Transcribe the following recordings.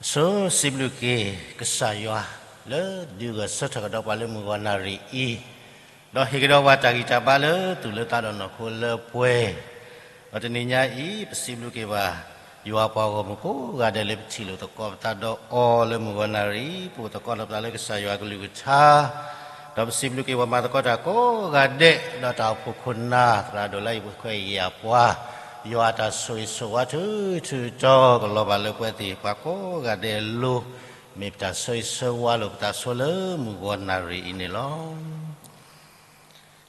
အဆိစံးဘျုးက့ၤကစၢ်ယွၤ လၢဒုးဂဲၤဆၢထၢၣ်ကဒီးပှၤလၢမုၢ်ဂီၤနၣ်ရံၣ်အံၤ, ဒီးဟ့ၣ်ကဒီးပှၤတၢ်ဂံၢ်တၢ်ဘါလၢတူၢ်လၢသးဒီးနီၢ်ခိလၢပှဲၤ, ဒီးတနံၤညါအံၤ ပစံးဘျုးက့ၤဘၣ် ယွၤပှၤဂီၢ်မုၢ်ကိးဂၤဒဲးလၢပထံၣ်လိာ်သကိးပသးဒီးအီၤလၢမုၢ်ဂီၤနၣ်ရံၣ် ပအိၣ်သကိးလီၤပသးလၢကစၢ်ယွၤကလုၢ်ကထါ, ဒီးပစံးဘျုးက့ၤပှၤမၤသကိးတၢ်ကိးဂၤဒဲး ဒီးတၢ်အိၣ်ဖှိၣ်ခိၣ်နၢ် သရၣ်ဒိၣ်လၢယပှဲၤခွဲးယာ်ပှၤ, ယွၤအတၢ်ဆိၣ်ဂ့ၤဆိၣ်ဝါထုထုကတီၢ် ကလီၤဘၣ်လၢပှဲၤသ့ၣ်ပှၤကိးဂၤဒဲးအလိၤ, မ့ၢ်ပတၢ်ဆၢဂ့ၤဆၢဝါလိာ်ပသးဆိလၢမုၢ်ဂီၤနၣ်ရံၣ်အံၤန့ၣ်လီၤ.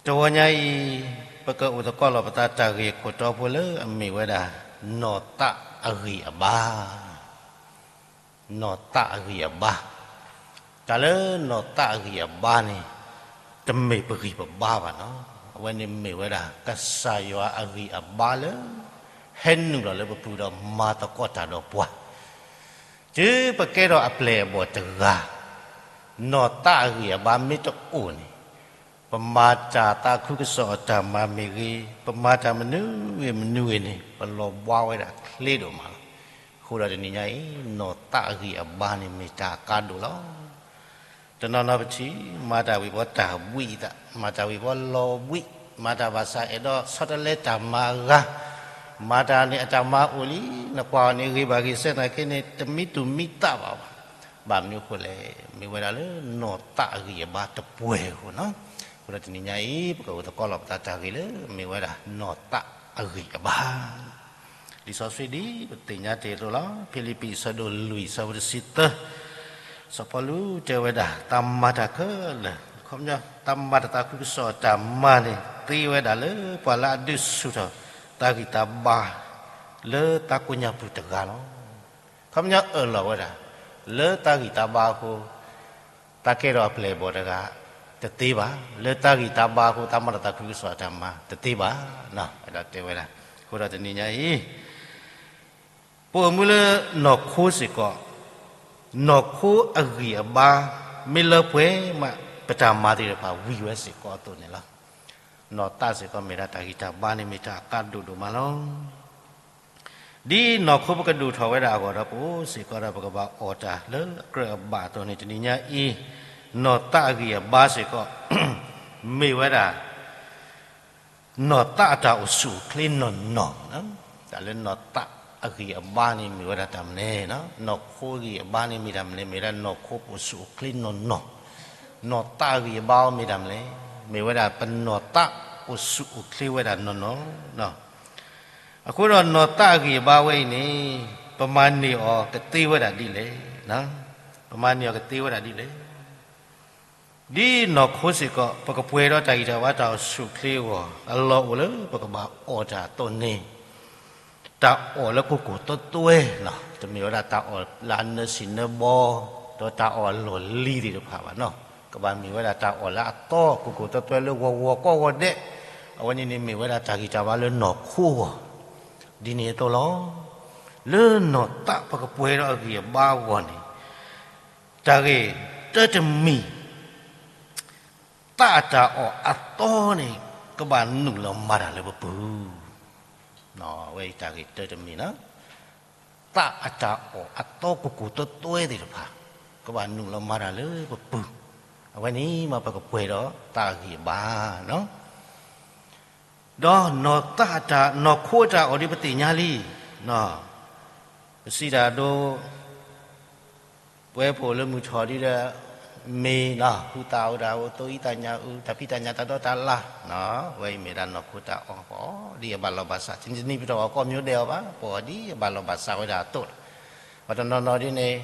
တဂီၤညါအံၤ ပကအိၣ်သကိးလီၤပသးတၢ်ဂ့ၢ်ခိၣ်တီဖိလၢအမ့ၢ်ဝဲဒၣ် နီၢ်သးအဂံၢ်အဘါ နီၢ်သးအဂံၢ်အဘါ, တၢ်လၢနီၢ်သးအဂံၢ်အဘါန့ၣ် တမ့ၢ်ပဂံၢ်ပဘါဘၣ်နီၤ, အဝဲန့ၣ်မ့ၢ်ဝဲဒၣ် ကစၢ်ယွၤအဂံၢ်အဘါလၢ ဟဲနုာ်လီၤလၢပပူၤဒီးမၤသကိးတၢ်ဒီးပှၤ, တုၤပကဲထီၣ်အပျဲၢ်အဘီၣ်တဂၤ, နီၢ်သးအဂံၢ်အဘါမ့ၢ်တအိၣ်န့ၣ် ပမၤတၢ်သးခုကစီၣ်အတၢ်မၤမ့ၢ်ဂ့ၤ, ပမၤတၢ်မနုၤဂ့ၤမနုၤဂ့ၤန့ၣ် ပလီၤဘှါဝဲဒၣ်ချ့ဒိၣ်မးလီၤ. အဃိဒီးတနံၤညါအံၤ နီၢ်သးအဂံၢ်အဘါန့ၣ်မ့ၢ်တၢ်အကါဒိၣ်လီၤ. တနီၤနီၤပထံၣ် မၤတၢ်ဝံၤဘီတၢ်ဘှံးအသး, မၤတၢ်ဝံၤဘီလီၤဘှံး, မၤတၢ်ဘၣ်ဆၣ်အဲၣ်ဒိးဆီတလဲတၢ်မၤအဂၤ, မၤတၢ်န့ၣ်အတၢ်မၤအိၣ်လံ, နကွၢ်အီၤန့ၣ်ဂ့ၤဘၣ်ဂ့ၤစဲနာ်က့န့ၣ် တမံတူၢ်မံသးဘၣ်ဘၣ်. ဘၣ်မနုၤအဃိလဲၣ်, မ့ၢ်ဝဲဒၣ်လၢနီၢ်သးအဂံၢ်အဘါတပှဲၤအဃိနီၤ. အဃိဒီးတနံၤညါအံၤ ပကအိၣ်သကိးလီၤပသးတၢ်ဂ့ၢ်လၢ မ့ၢ်ဝဲဒၣ်နီၢ်သးအဂံၢ်အဘါ လံာ်စီဆှံဒ်ပသ့ၣ်ညါတ့ၢ်အသိးလီၤ. ဖံလံးပံး အဆၢဒိၣ်လွံၢ် အဆၢဖိတဆံသၢ, စီၤပီလူးတဲဝဲဒၣ် တၢ်မၤတၢ်ခဲလၢာ်, ခီပညီ တၢ်မၤတၢ်သးခုကစီၣ်တၢ်မၤန့ၣ် သ့ဝဲဒၣ်လၢပှၤလၢအဒုးဆူၣ်ထီၣ် တၢ်ဂံၢ်တၢ်ဘါ လၢတၢ်ကိးညါပူၤတဂၤလီၤ. ခီပညီအၢၣ်လီၤဝဲဒၣ် လၢတၢ်ဂံၢ်တၢ်ဘါအဃိ တၢ်ကဲထီၣ်အပျဲၢ်အဘီၣ်တဂၤ တသ့ဘၣ်, လၢတၢ်ဂံၢ်တၢ်ဘါအဃိ တၢ်မၤတၢ်သးခုကစီၣ်အတၢ်မၤ တသ့ဘၣ်, အဲၣ်ဒိးတဲဝဲဒၣ်. အဃိဒီးတနံၤညါအံၤ ပအိၣ်မူလၢနီၢ်ခိစ့ၢ်ကီး, နီၢ်ခိအဂံၢ်အဘါ မ့ၢ်လၢပှဲၤမး ပတၢ်မၤသ့ၣ်တဖၣ်ဝံၤဝဲစ့ၢ်ကီးအသိးန့ၣ်လီၤ. နီၢ်သးစ့ၢ်ကီးမ့ၢ်ဒၣ်တၢ်ဂံၢ်တၢ်ဘါန့ၣ်မ့ၢ်တၢ်အကါဒိၣ်ဒိၣ်မးလီၤ. ဒ်နီၢ်ခိပကဒိၣ်ထီၣ်ဝဲဒၣ်အဂီၢ်ဒီး ပအိၣ်စ့ၢ်ကီးဒီးပကဘၣ်အီၣ်တၢ်လၢအကြၢးအဘၣ်အသိးန့ၣ် တနံၤညါအံၤ နီၢ်သးအဂံၢ်အဘါစ့ၢ်ကီး မ့ၢ်ဝဲဒၣ် နီၢ်သးအတၢ်အိၣ်ဆူၣ်အိၣ်ချ့နီၢ်နီၢ်, တၢ်လၢနီၢ်သးအဂံၢ်အဘါန့ၣ်မ့ၢ်ဝဲဒၣ်တၢ်မနုၤလဲၣ်, နီၢ်ခိအဂံၢ်အဘါန့ၣ်မ့ၢ်တၢ်မနုၤလဲၣ်, မ့ၢ်ဝဲဒၣ်နီၢ်ခိပအိၣ်ဆူၣ်အိၣ်ချ့နီၢ်နီၢ်, နီၢ်သးအဂံၢ်အဘါအီၤမ့ၢ်တၢ်မနုၤလဲၣ်, မ့ၢ်ဝဲဒၣ်ပနီၢ်သးအိၣ်ဆူၣ်အိၣ်ချ့ဝဲဒၣ်နီၢ်နီၢ် အဃိဒီးနီၢ်သးအဂံၢ်အဘါဝဲအံၤန့ၣ် ပမၤန့ၢ်အီၤကသ့ဝဲဒၣ်ဒ်လဲၣ်, ပမၤန့ၢ်အီၤကသ့ဝဲဒၣ်ဒ်လဲၣ်. ဒ်နီၢ်ခိစ့ၢ်ကီး ပကပှဲၤဒီးတၢ်ဂံၢ်တၢ်ဘါတၢ်အိၣ်ဆူၣ်အိၣ်ချ့အဂီၢ် အလီၢ်အိၣ်လၢပကဘၣ်အီၣ်တၢ်အသိးန့ၣ် တၢ်အီၣ်လၢကိၢ်ကိၢ်သွဲသွဲနီၤ, တမ့ၢ်ဝဲဒၣ်တၢ်အီၣ်လၢအနၢဆံးနၢဘီ ဒီးတၢ်အီၣ်အလီၢ်လံၤသ့ၣ်တဖၣ်ဘၣ်နီၤ, ကဘၣ်မ့ၢ်ဝဲဒၣ်တၢ်အီၣ်လၢအသီကိၢ်ကိၢ်သွဲသွဲလၢဂီၤဂီၤကီၢ်ဂီၤဒဲး, အဝဲန့ၣ်န့ၣ်မ့ၢ်ဝဲဒၣ်တၢ်ဂံၢ်တၢ်ဘါလၢနီၢ်ခိအဂီၢ်, ဒ်န့ၣ်အသိးလီၤ. လၢနီၢ်သးပကပှဲၤဒီးအဂံၢ်အဘါအဂီၢ်န့ၣ် တၢ်ဂ့ၢ်တၢတမံၤ သးအတၢ်အီၣ်အသီန့ၣ် ကဘၣ်နုာ်လီၤမၤတၢ်လၢပပူၤ, အဝဲအံၤတၢ်ဂ့ၢ်တၢတမံၤလီၤ. သးအတၢ်အီၣ်အသီကိၢ်ကိၢ်သွဲသွဲသ့ၣ်တဖၣ် ကဘၣ်နုာ်လီၤမၤတၢ်လၢပပူၤ, အဝဲန့ၣ်မးပကပှဲၤဒီးသးအဂံၢ်အဘါ ဒီးနီၢ်သးအတၢ် နီၢ်ခိအတၢ်အီၣ်ဒ်ပသ့ၣ်ညါလံ, ပစံးတၢ်ဒိ ပဝဲပအိၣ်လၢမုၢ်ထီၣ်ဒ်ဒီး မ့ၢ်နီၤ ဟုသၣ်အိၣ်တၢ်အိၣ် သိအံသးညါအု တၢ်ဖံးတၢ်ညၣ်တၢ်ဒီတၢ်လၢ်, အဝဲအံၤမ့ၢ်ဒၣ်နီၢ်ခိတၢ်အီၣ် ပအီၣ်ဒ်အဘၣ်လီၢ်ဘၣ်စး တနံၤတနံၤပတအီၣ်ကိးမံၤဒဲးအီၤဘၣ် ပအီၣ်ဒ်အဘၣ်လီၢ်ဘၣ်စးဝဲဒၣ်အသိးလီၤ. ပှၤတနီၤနီၤဒ်န့ၣ်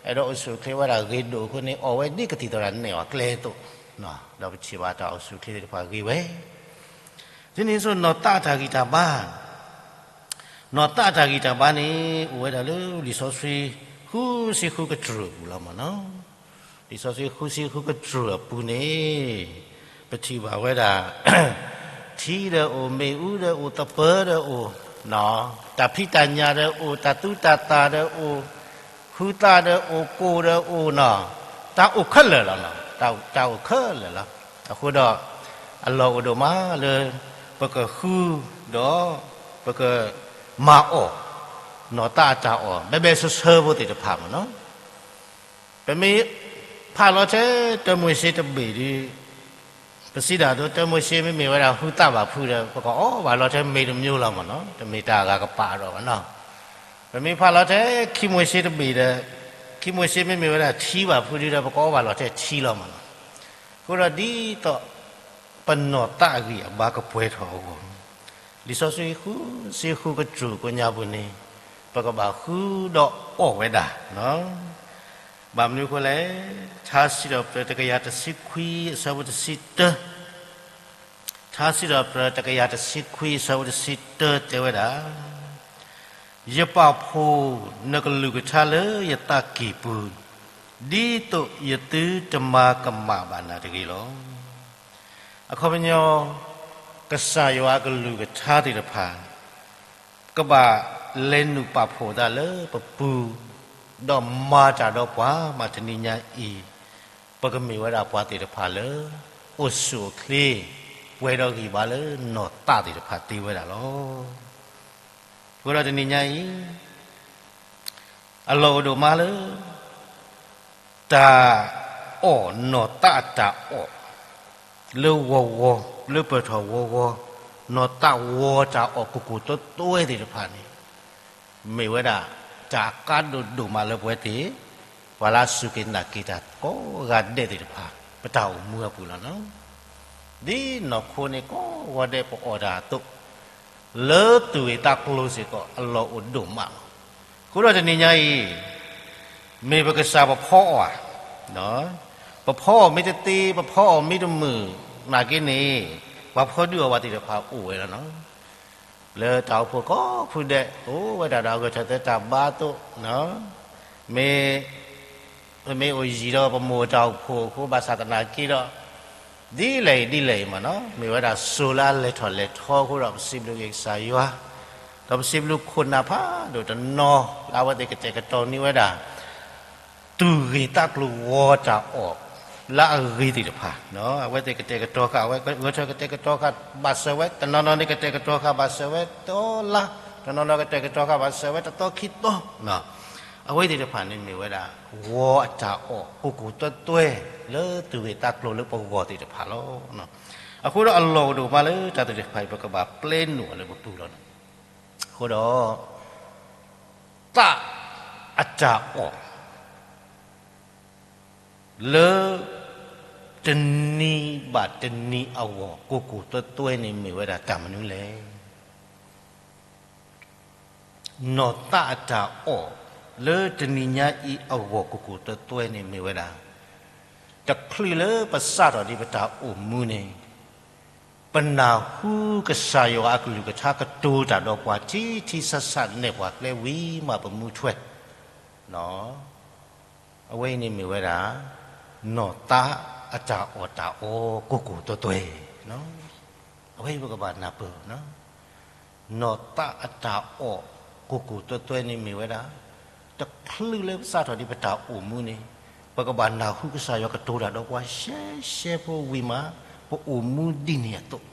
အဲၣ်ဒိးအိၣ်ဆူၣ်အိၣ်ချ့ဝဲဒၣ်ဂ့ၤဒိၣ်အဃိန့ၣ် အီၣ်ဝဲဒ်ကသံၣ်သရၣ်နဲၣ်အီၤကျဲအသိး, ဒီးပထံၣ်ဘၣ်တၢ်အိၣ်ဆူၣ်အိၣ်ချ့သ့ၣ်တဖၣ်ဂ့ၤဝဲ ဒ်န့ၣ်အသိးနီၢ်သးအတၢ်ဂံၢ်တၢ်ဘါ, နီၢ်သးအတၢ်ဂံၢ်တၢ်ဘါန့ၣ် အိၣ်ဝဲဒၣ်လၢလံာ်စီဆှံ ဃုဆံဃုကတြူၢ်အပူၤလီၤမ့ၢ်နီၤ. လံာ်စီဆှံဃုဆံဃုကတြူၢ်အပူၤန့ၣ် ပထံၣ်ဘၣ်ဝဲဒၣ် ထံဒီးအိၣ် မ့ၣ်အူဒီးအိၣ် သပၢၤဒီးအိၣ်, တၢ်ဖံးတၢ်ညၣ်ဒီးအိၣ် တၢ်သူတၢ်သၣ်ဒီးအိၣ် ဟုသၣ်ဒီးအိၣ် ကိၢ်ဒီးအိၣ်နီၤ, တၢ်အိၣ်ခဲလၢာ်လီၤနီၤ, တၢ်အိၣ်ခဲလၢာ်လီၤ. အဃိဒီး အလီၢ်အိၣ်ဒိၣ်မးလၢ ပကဃု ဒီး ပကမၤအီၣ် နီၢ်သးအတၢ်အီၣ် ဘဲဘဲဆၢဆၢဖိသ့ၣ်တဖၣ်မ့ၢ်နီၤ. ပမ့ၢ်ဖးလီၤထဲတၢမိၤၡ့တဘ့ၣ်ဒီး ပစံးဒၣ်ဒိ တၢမိၤၡ့မ့မ့ၢ်ဝဲဒၣ်ဟုသးဘၣ်ဖုဒီး ပကအီၣ်ဘၣ်လီၤထဲမ့ၢ်တမံၤလီၤမ့ၢ်နီၤ, တမ့ၢ်တၢ်အဂၤကပာ်ဒီးဘၣ်နီၤ. ပမ့ၢ်ဖးလီၤထဲခံမိၤၡ့တဘ့ၣ်ဒီး ခံမိၤၡ့မ့မ့ၢ်ဝဲဒၣ်ထံဘၣ်ဖုဒီး ပကအီၣ်ဘၣ်လီၤထဲထံလီၤမ့ၢ်နီၤ. အဃိဒီးဒ်သိး ပနီၢ်သးအဂံၢ်အဘါကပှဲၤထီၣ်အဂီၢ် လံာ်စီဆှံဃုဆံဃုကတြူၢ်ကိးညါပူၤန့ၣ် ပကဘၣ်ဃုဒီးအီၣ်ဝဲဒၣ်. ဘၣ်မနုၤအဃိလဲၣ်, ထါစံးထီၣ်ပတြၢၤတကယၤတဆံခွံအဆၢဖိတဆံတၢ, ထါစံးထီၣ်ပတြၢၤတကယၤတဆံခွံအဆၢဖိတဆံတၢတဲဝဲဒၣ်, ယပာ်ဖှိၣ်နကလုၢ်ကထါလၢယသးကံၢ်ပူၤ, ဒ်သိးယသုတမၤကမၣ်ဘၣ်နၤတဂ့ၤလီၤ. အခီပညီ, ကစၢ်ယွၤအကလုၢ်ကထါသ့ၣ်တဖၣ် ကဘၣ်လဲၤနုာ်ပာ်ဖှိၣ်သးလၢပပူၤ, ဒီးမၤတၢ်ဒီးပှၤမးတနံၤညါအံၤ, ပကမ့ၢ်ဝဲဒၣ်ပှၤသ့ၣ်တဖၣ်လၢ အိၣ်ဆူၣ်အိၣ်ချ့, ပှဲၤဒီးဂံၢ်ဘါလၢနီၢ်သးသ့ၣ်တဖၣ်သ့ဝဲဒၣ်လီၤ. အဃိဒီးတနံၤညါအံၤ အလီၢ်အိၣ်ဒိၣ်မးလၢ တၢ်အီၣ်နီၢ်သးအတၢ်အီၣ် လၢဝီၤဝီၤ လၢပၢၢ်ထီၣ်ဝီၤဝီၤ, နီၢ်သးဝီၤတၢ်အီၣ်ကိၢ်ကိၢ်သွဲသွဲသ့ၣ်တဖၣ်န့ၣ် မ့ၢ်ဝဲဒၣ် တၢ်အကါဒိၣ်ဒိၣ်မးလၢပဝဲသ့ၣ် ပှၤလၢအစူၢ်က့ၤနာ်က့ၤတၢ်ကိးဂၤဒဲးသ့ၣ်တဖၣ် ပတၢ်အိၣ်မူအပူၤလီၤနီၤ. ဒ်နီၢ်ခိန့ၣ်ကိးဂၤဒဲးပအီၣ်တၢ်အသိး လၢသူၣ်ဂ့ၢ်သးကျိၤစ့ၢ်ကီး အလီၢ်အိၣ်ဒိၣ်မးလီၤ. အဃိဒီးတနံၤညါအံၤ မ့ၢ်ပကစၢ်ပဖီအီၣ်ဧါ, ပဖီအီၣ်မ့ၢ်တသ့ ပဖီအီၣ်မ့ၢ်တမုာ်နာ်က့န့ၣ် ပှၤဖီဒုးအီၣ်ပှၤသ့ၣ်တဖၣ်အိၣ်ဝဲလီၤနီၤ. လၢတၢ်အိၣ်ဖှိၣ်ကိးဖုဒဲး အိၣ်ဝဲဒၣ်ဒီးအဂဲၤထၢၣ်သဲတၢ်ဘါအသိး, မ့ၢ် ပမ့ၢ်အိၣ်ယံၤဒီးပမိၢ်တၢ်အိၣ်ဖှိၣ်အဃိ ဘၣ်ဆၣ်သနာ်က့ဒီး ဒ်လဲၣ်အံၤဒ်လဲၣ်အံၤမ့ၢ်နီၤ မ့ၢ်ဝဲဒၣ်စိၤလၢအလဲၤထီၣ်လဲၤထီအဃိဒီး ပစံးဘျုးက့ၤကစၢ်ယွၤ, ဒီးပစံးဘျုးခိၣ်နၢ်ဖးဒိၣ်တနီၤ လၢအဝဲသ့ၣ်ကတဲာ်ကတီၤန့ၢ်ဝဲဒၣ် သူၣ်ဂ့ၢ်သးကျိၤဝီၤတၢ်အီၣ် လၢအဂ့ၤသ့ၣ်တဖၣ်, အဝဲသ့ၣ်ကတဲာ်ကတီၤဃာ် အဝဲဂဲၤထၢၣ်ကတဲာ်ကတီၤဃာ်ဘၣ်စၢၤဝဲ တနီၤနီၤန့ၣ်ကတဲာ်ကတီၤဃာ်ဘၣ်စၢၤဝဲတလါ, တနီၤနီၤကတဲာ်ကတီၤဃာ်ဘၣ်စၢၤဝဲတသီခံသီ, အဝဲသ့ၣ်တဖၣ်န့ၣ်မ့ၢ်ဝဲဒၣ် ဝီၤအတၢ်အီၣ်ကိၢ်ကိၢ်သွဲသွဲ လၢသူၣ်ဂ့ၢ်သးကျိၤလၢပဂီၢ်သ့ၣ်တဖၣ်လီၤ. အဃိဒီးအလီၢ်အိၣ်ဒိၣ်မးလၢတၢ်သ့ၣ်တဖၣ်အံၤ ပကဘၣ်ပျဲနုာ်အီၤလၢပပူၤလီၤ. အဃိဒီး သးအတၢ်အီၣ် လၢတနံၤဘၣ်တနံၤအဂီၢ် ကိၢ်ကိၢ်သွဲသွဲန့ၣ်မ့ၢ်ဝဲဒၣ်တၢ်မနုၤလဲၣ်. နီၢ်သးအတၢ်အီၣ် လၢတနံၤညါအံၤအဂီၢ် ကိၢ်ကိၢ်သွဲသွဲန့ၣ်မ့ၢ်ဝဲဒၣ် တချုးလၢပစးထီၣ်ဒံးပတၢ်အိၣ်မူန့ၣ် ပနၢ်ဟူကစၢ်ယွၤအကလုၢ်ကထါကတိၤတၢ်ဒီးပှၤထံထံဆးဆး နဲၣ်ပှၤကျဲဝံၤမးပမူထွဲ အဝဲအံၤန့ၣ်မ့ၢ်ဝဲဒၣ် နီၢ်သးအတၢ်အီၣ်တၢ်အီကိၢ်ကိၢ်သွဲသွဲ, အဝဲအံၤပကဘၣ်နၢ်ပၢၢ်, နီၢ်သးအတၢ်အီၣ်ကိၢ်ကိၢ်သွဲသွဲန့ၣ်မ့ၢ်ဝဲဒၣ် တချုးလၢပစးထီၣ်ဒံးပတၢ်အိၣ်မူန့ၣ် ပကဘၣ်နၢ်ဟူကစၢ်ယွၤကတိၤတၢ်ဒီးပှၤရှဲရှဲဖိဝံၤမး ပအိၣ်မူဒ်န့ၣ်အသိး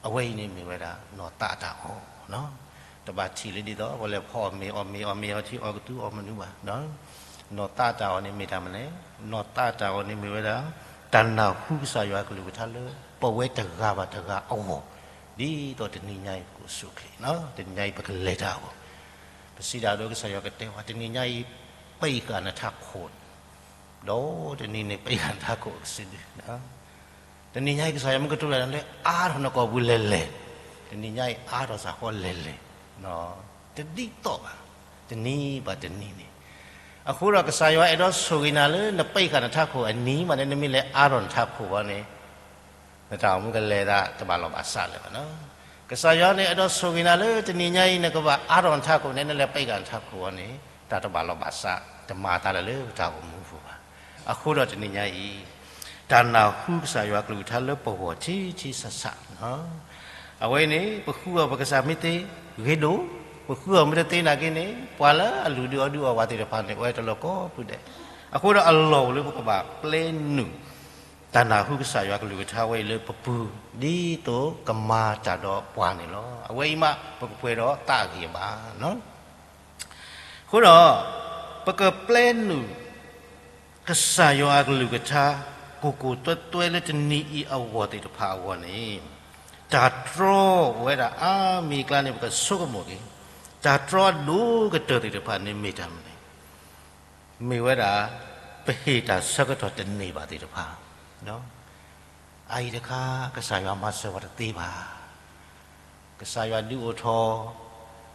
အဝဲအံၤန့ၣ်မ့ၢ်ဝဲဒၣ် နီၢ်သးအတၢ်အီၣ်, တဘၣ်ထံၣ်လၢဒ်သိး ပှၤလဲၤဖီအီၣ်မ့ၤအီၣ်မ့ၤအီၣ်မ့ၤအီထံအီကသူအီမနုၤဘၣ်, နီၢ်သးအတၢ်အီၣ်န့ၣ်မ့ၢ်တၢ်မနုၤလဲၣ်, နီၢ်သးအတၢ်အီၣ်န့ၣ်မ့ၢ်ဝဲဒၣ် တၢ်နၢ်ဟူကစၢ်ယွၤအကလုၢ်ကထါလၢ ပဝဲတဂၤဘၣ်တဂၤအဂီၢ်, ဒ်သိးတနံၤညါအံၤပကအိၣ်ဆူၣ်အိၣ်ချ့, တနံၤညါအံၤပကလဲၤတၢ်အဂီၢ်, ပစံးဒၣ်ဒီးကစၢ်ယွၤကတဲဝဲ တနံၤညါအံၤ ပံးဃာ်နထးခိၣ် ဒီးတနံၤန့ၣ် ပံးဃာ်နထးခိၣ်ကစုဒု တနံၤညါအံၤ ကစၢ်ယွၤမ့ၢ်ကတိၤတၢ်လၢ အါထီၣ်နကိာ်ပူၤလဲၣ်လဲၣ်, တနံၤညါအံၤ အါထီၣ်စ့ၢ်ကီးလဲၣ်လဲၣ်, တဒ်သိးဘၣ်, တနံၤဘၣ်တနံၤန့ၣ်, အဃိဒီးကစၢ်ယွၤအဲၣ်ဒိးဆိၣ်ဂ့ၤနၤလၢ နပံးဃာ်နထးခိၣ်အနံၤမးန့ၣ် နမ့ၢ်လဲၤအါထီၣ်နထးခိၣ်ဘၣ်န့ၣ် နတၢ်အိၣ်မူကလဲၤဒၣ်တဘၣ်လီၢ်ဘၣ်စးလၢၤဘၣ်နီၤ. ကစၢ်ယွၤန့ၣ် အဲၣ်ဒိးဆိၣ်ဂ့ၤနၤလၢတနံၤညါအံၤ နကဘၣ်အါထီၣ်နထးခိၣ်န့ၣ် နလဲၤပံးဃာ်နထးခိၣ်ဘၣ်န့ၣ် တၢ်တဘၣ်လီၢ်ဘၣ်စး တမၤတၢ်လၢၤလၢပတၢ်အိၣ်မူအပူၤဘၣ်. အဃိဒီးတနံၤညါအံၤ တၢ်နၢ်ဟူကစၢ်ယွၤကလုၢ်ကထါလၢပဂီၢ်ထံထံဆးဆး အဝဲန့ၣ် ပဃုအီၤပကစၢ်မ့ၢ်သ့ဂ့ၤဒိၣ်, ပဃုအီၤမ့ၢ်တသ့နာ်က့န့ၣ် ပှၤလၢအလုၢ်ဒုးအီၣ်ဒုးအီၣ်ပှၤသ့ၣ်တဖၣ်န့ၣ် အိၣ်ဝဲတလီၢ်ကိးဖုဒဲး, အဃိဒီးအလီၢ်အိၣ်လၢပကဘၣ်ပျဲနုာ် တၢ်နၢ်ဟူကစၢ်ယွၤကလုၢ်ကထါဝဲအံၤလၢပပူၤ ဒ်သိးကမၤတၢ်ဒီးပှၤန့ၣ်လီၤ. အဝဲအံၤမး ပကပှဲၤဒီးသးအဂံၢ်အဘါလီၤ. အဃိဒီး ပကပျဲနုာ် ကစၢ်ယွၤအကလုၢ်ကထါ ကိၢ်ကိၢ်တွဲတွဲလၢတနံၤအံၤအဂီၢ်သ့ၣ်တဖၣ်အဂီၢ်န့ၣ်, တၢ်တြီအိၣ်ဝဲဒၣ်အါမံၤအကျါန့ၣ် ပကဆိကမိၣ်က့ၤ, တၢ်တြီအဒိၣ်ကတၢၢ်သ့ၣ်တဖၣ်န့ၣ်မ့ၢ်တၢ်မနုၤလဲၣ်. မ့ၢ်ဝဲဒၣ် ပဟ့ၣ်တၢ်ဆၢကတီၢ်တန့ၢ်ဘၣ်သ့ၣ်တဖၣ်, အအံၤတခါ ကစၢ်ယွၤမၤစၢၤပှၤတသ့ဘၣ်. ကစၢ်ယွၤဒုးအိၣ်ထီၣ်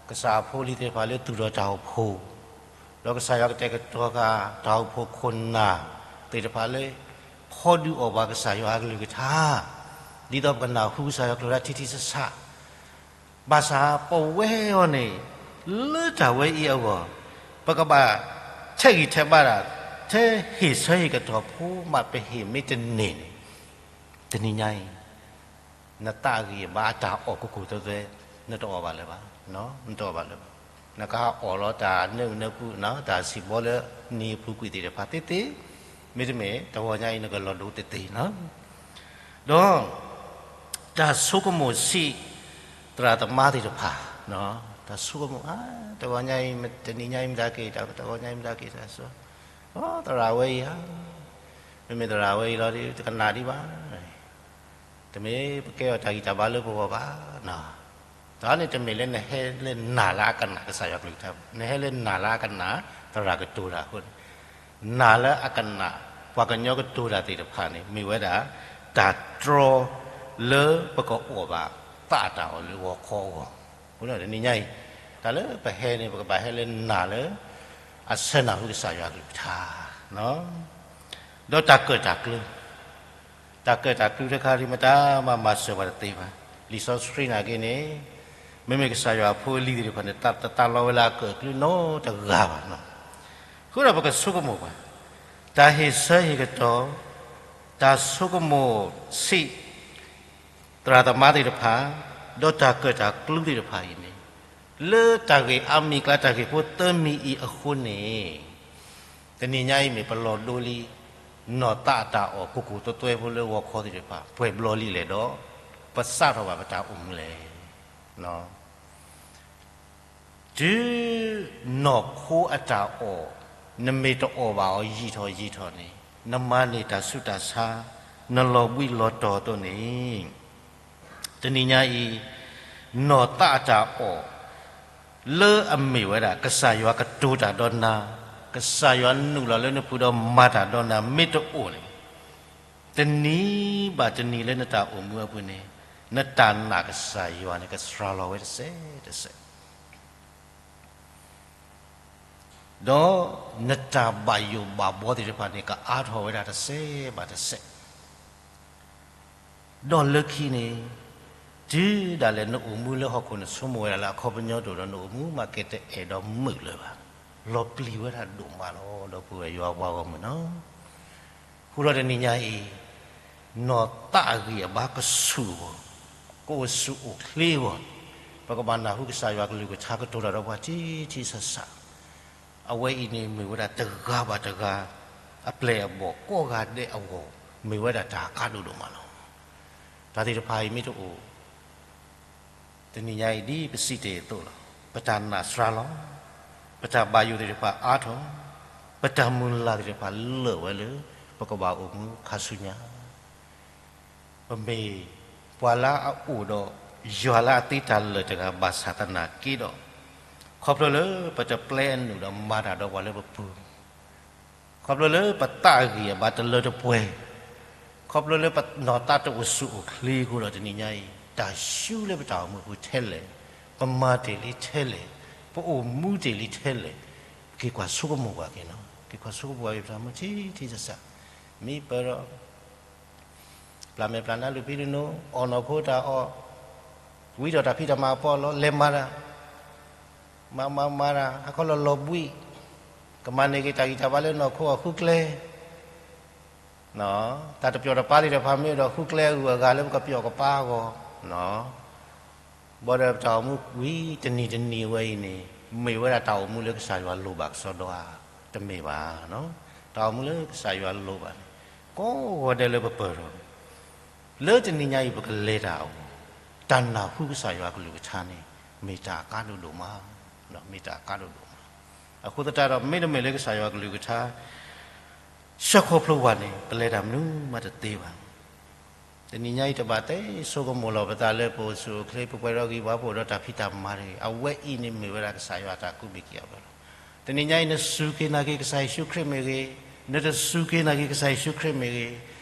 ကစၢ်အဖိအလံၤသ့ၣ်တဖၣ်လၢသူၣ်ထီၣ်တၢ်အိၣ်ဖှိၣ်, ဒီးကစၢ်ယွၤကတဲာ်ကတီၤဃာ်တၢ်အိၣ်ဖှိၣ်ခိၣ်နၢ်သ့ၣ်တဖၣ်လၢ ဖီဒုးအီၣ်ဘၣ်ကစၢ်ယွၤအကလုၢ်ကထါ, ဒ်သိးပကနၢ်ဟူကစၢ်ယွၤကျိာ်တၢ်ထံထံဆးဆး ဘၣ်ဆၣ်ပဝဲအံၤန့ၣ် လၢတၢ်ဝဲအံၤအဂီၢ် ပကဘၣ်ထဲးဂံၢ်ထဲးဘါတၢ်, ထဲဟ့ၣ်ဆၢဟ့ၣ်ကတီၢ်ဖိမးပဟ့ၣ်မ့ၢ်တန့ၢ်န့ၣ်, တနံၤညါအံၤ နသးအဂံၢ်အဘါအတၢ်အီၣ်ကိၢ်ကိၢ်သဲသဲ နတအီၣ်ဘၣ်လၢၤဘၣ်, နတအီၣ်ဘၣ်လၢၤဘၣ်. နကအီၣ်လီၤတၢ်နၢအုၣ်နၢပူၤ တၢ်စံၣ်ဘီလၢနံၤအပူၤကွံာ်သ့ၣ်တဖၣ်သ့သ့, မ့တမ့ၢ် တဂီၤညါအံၤနကလီၤဒိသ့သ့လီၤ. ဒီး တၢ်ဆိကမိၣ်ဆံး သရၣ်သမါသ့ၣ်တဖၣ်, တၢ်ဆိကမိၣ် တဂီၤညါအံၤ တနံၤညါအံၤမတၤက့ၤ တဂီၤညါအံၤမတၤက့ၤ တၢ်ဆိ, သရၣ်ဝဲအံၤဧါ, မ့မ့ၢ်သရၣ်ဝဲအံၤလီၤ တကနၣ်ဒံးဘၣ်. တမ့ၢ်ပကဲအီၤတၢ်ဂံၢ်တၢ်ဘါလၢပဂီၢ်ဘၣ်. တၢ်န့ၣ်တမ့ၢ်လၢနဟဲလၢနၤလၢအကနၣ်ကစၢ်ယွၤကလုၢ်ကထါဘၣ်, နဟဲလၢနၤလၢအကနၣ် သရၣ်ကတိၤတၢ်အဃိန့ၣ်, နၤလၢအကနၣ် ပှၤကညီကတိၤတၢ်သ့ၣ်တဖၣ်န့ၣ် မ့ၢ်ဝဲဒၣ် တၢ်တြီလၢပကအိၣ်ဘၣ်သးအတၢ်အီၣ်လၢဂီၤခီအဂီၢ်, အဃိဒီးတနံၤညါအံၤ တၢ်လၢပဟဲန့ၣ် ပကဘၣ်ဟဲလၢနၤလၢ အဆၢနၢ်ဟူကစၢ်ယွၤကလုၢ်ကထါ ဒီးတၢ်ကၢၣ်တၢ်ကျူ, တၢ်ကၢၣ်တၢ်ကျူတခါဒ်မတၤမးမၤစၢၤပှၤတသ့ဘၣ်. လံာ်စီဆှံနာ်က့န့ၣ် မ့မ့ၢ်ကစၢ်ယွၤအဖိအလံၤသ့ၣ်တဖၣ်န့ၣ် တသးလီဝဲလၢအကၢၣ်ကျူနီတဂၤဘၣ်နီၤ. အဃိဒီးပကဆိကမိၣ်ဘၣ်, တၢ်ဟ့ၣ်ဆၢဟ့ၣ်ကတီၢ်, တၢ်ဆိကမိၣ်ဆံး သရၣ်သမါသ့ၣ်တဖၣ်, ဒီးတၢ်ကၢၣ်တၢ်ကျူသ့ၣ်တဖၣ်အံၤန့ၣ်, လၢတၢ်ဂ့ၢ်အါမံၤအကျါ တၢ်ဂ့ၢ်ဖိသၢမံၤအံၤအဃိန့ၣ်, တနံၤညါအံၤမ့ၢ်ပလီၤဒိလံ နီၢ်သးအတၢ်အီၣ်ကိၢ်ကိၢ်သွဲသွဲဖိလၢဂီၤခီသ့ၣ်တဖၣ် ပှဲၤဘျီလံလဲၣ်ဒီး ပစးထီၣ်ဘၣ်ပတၢ်အိၣ်မူလဲၣ်. တုၤနီၢ်ခိအတၢ်အီၣ် နမ့ၢ်တအီၣ်ဘၣ်အီၤယံာ်ထီၣ်ယံာ်ထီၣ်န့ၣ် နမၤန့ၢ်တၢ်ဆူးတၢ်ဆါ နလီၤဘှံးလီၤတီၤအသိးန့ၣ်, တနံၤညါအံၤ နီၢ်သးအတၢ်အီၣ် လၢအမ့ၢ်ဝဲဒၣ် ကစၢ်ယွၤကတိၤတၢ်ဒီးနၤ, ကစၢ်ယွၤနုာ်လီၤလၢနပူၤဒီးမၤတၢ်ဒီးနၤ မ့ၢ်တအိၣ်န့ၣ်, တနံၤဘၣ်တနံၤလၢနတၢ်အိၣ်မူအပူၤန့ၣ် နတၢ်နာ်ကစၢ်ယွၤန့ၣ် ကစှၤလီၤဝဲတစဲးတစဲး ဒီးနတၢ်ဘၣ်ယိၣ်ဘၣ်ဘှီသ့ၣ်တဖၣ်န့ၣ် ကအါထီၣ်ဝဲဒၣ်တစဲးဘၣ်တစဲး ဒီးလၢခံန့ၣ်, တုၤဒၣ်လဲာ်နအိၣ်မူလၢဟီၣ်ခိၣ် နဆိကမိၣ်ဝဲဒၣ်လၢအခီပညီတအိၣ်ဒီး နအိၣ်မူမးကဲတအဲၣ်ဒိးမုာ်လၢၤဘၣ်, လီၤပျံၤဝဲဒၣ်ဒိၣ်မးလီၤ ဒီပုၢ်ဝဲၢ်ယွၤပှၤဂီၢ်မုၢ်နီၤ. ဃုာ်ဒီးတနံၤညါအံၤ, နီၢ်သးအဂံၢ်အဘါကဆူၣ်အဂီၢ်, ကအိၣ်ဆူၣ်အိၣ်ချ့အဂီၢ်, ပကဘၣ်နၢ်ဟူကစၢ်ယွၤကလုၢ်ကထါကတိၤတၢ်ဒီးပှၤထံထံဆးဆး, အဝဲအံၤန့ၣ်မ့ၢ်ဝဲဒၣ်တဂၤဘၣ်တဂၤ အပျဲၢ်အဘီၣ်ကိးဂၤဒဲးအဂီၢ် မ့ၢ်ဝဲဒၣ်တၢ်အကါဒိၣ်ဒိၣ်မးလီၤ. တၢ်သ့ၣ်တဖၣ်အံၤမ့ၢ်တအိၣ် တနံၤညါအံၤဒ်ပစံးတ့ၢ်အသိးလီၤ. ပတၢ်နာ်စှၤလီၤ, ပတၢ်ဘၣ်ယိၣ်သ့ၣ်တဖၣ်အါထီၣ်, ပတၢ်မုၢ်လၢ်သ့ၣ်တဖၣ်လၢာ်ဝဲလၢ ပကဘၣ်အိၣ်မူခါဆူညါ ပမ့ၢ်ပှၤလၢအအိၣ်ဒီးယွၤလၢအသ့တၢ်လၢာ်တဂၤဘၣ်ဆၣ်သနာ်က့ဒီး, ခီဖျိလၢပတပျဲနုာ်ဒီးမၤတၢ်ဒီးပှၤလၢပပူၤ, ခီဖျိလၢပသးအဂံၢ်အဘါတလၢတပှဲၤ, ခီဖျိလၢပနီၢ်သးတအိၣ်ဆူၣ်အိၣ်ချ့အဃိဒီးတနံၤညါအံၤ တၢ်ဆူလၢပတၢ်အိၣ်မူအပူၤထဲလဲၣ်, ပမၤတ့ၢ်လံထဲလဲၣ်, ပအိၣ်မူတ့ၢ်လံထဲလဲၣ်, က့ၤကွၢ်ဆိကမိၣ်ပှၤက့ၤနီၤ, က့ၤကွၢ်ဆိကမိၣ်ပှၤက့ၤပတၢ်မူထံထံဆးဆး, မ့ၢ်ပၢၢ်ဒီး ပျၢ်မဲာ်ပျၢ်နါလူၤဖံလူၤနိ, အီၣ်နီၢ်ခိတၢ်အီၣ်, ဝံထီၣ်တၢ်ဖံးတၢ်မၤအပီးအလီ, လဲၤမၤတၢ်, မၤမၤမၤတၢ် ဟါခီလီၤလီၤဘှံး, ကမၤန့ၢ်က့ၤတၢ်ဂံၢ်တၢ်ဘါလၢနီၢ်ခိအဃုကျဲ, တၢ်တပျီၣ်တပၤသ့ၣ်တဖၣ်မ့ၢ်အိၣ်ဒီးဃုကျဲအဂုၤအဂၤလၢပကပျီၣ်ကပၤအဂီၢ်, ဘၣ်ဒီးပတၢ်အိၣ်မူဝံၤတနံၤတနံၤဝဲအံၤန့ၣ် မ့ၢ်ဝဲဒၣ်တၢ်အိၣ်မူလၢကစၢ်ယွၤလိၣ်ဘၣ်ကစီဒီဧါ, တမ့ၢ်ဘၣ်. တၢ်အိၣ်မူလၢကစၢ်ယွၤလိၣ်ဘၣ်န့ၣ် ကိးဂီၤဒဲးလၢပပၢၢ်ထီၣ်, လၢတနံၤညါအံၤပကလဲၤတၢ်အဂီၢ်, တၢ်နၢ်ဟူကစၢ်ယွၤကလုၢ်ကထါန့ၣ် မ့ၢ်တၢ်အကါဒိၣ်ဒိၣ်မး, မ့ၢ်တၢ်အကါဒိၣ်ဒိၣ်မး. အဃိသတးဒီး မ့တမ့ၢ်လၢကစၢ်ယွၤကလုၢ်ကထါ ဆှၢခီဖျိပှၤန့ၣ် ပလဲၤတၢ်မနုၤမးတသ့ဘၣ်. တနံၤညါအံၤ တဘၣ်တဲဆိကမိၣ်လီၤပသးလၢပအိၣ်ဆူၣ်အိၣ်ချ့ ပပှဲၤဒီးဂံၢ်ဘါ ပအိၣ်ဒီးတၢ်ဖံးတၢ်မၤတဂ့ၤ. အဝဲအံၤန့ၣ်မ့ၢ်ဝဲဒၣ်ကစၢ်ယွၤအတၢ်ကူးဘၣ်က့ၤအဘၢၣ်လီၤ. တနံၤညါအံၤ နစူၢ်က့ၤနာ်က့ၤကစၢ်ယ့ၣ်ၡူးခရံာ်မ့ၢ်ဂ့ၤ, နတစူၢ်က့ၤနာ်က့ၤကစၢ်ယ့ၣ်ၡူးခရံာ်မ့ၢ်ဂ့ၤ,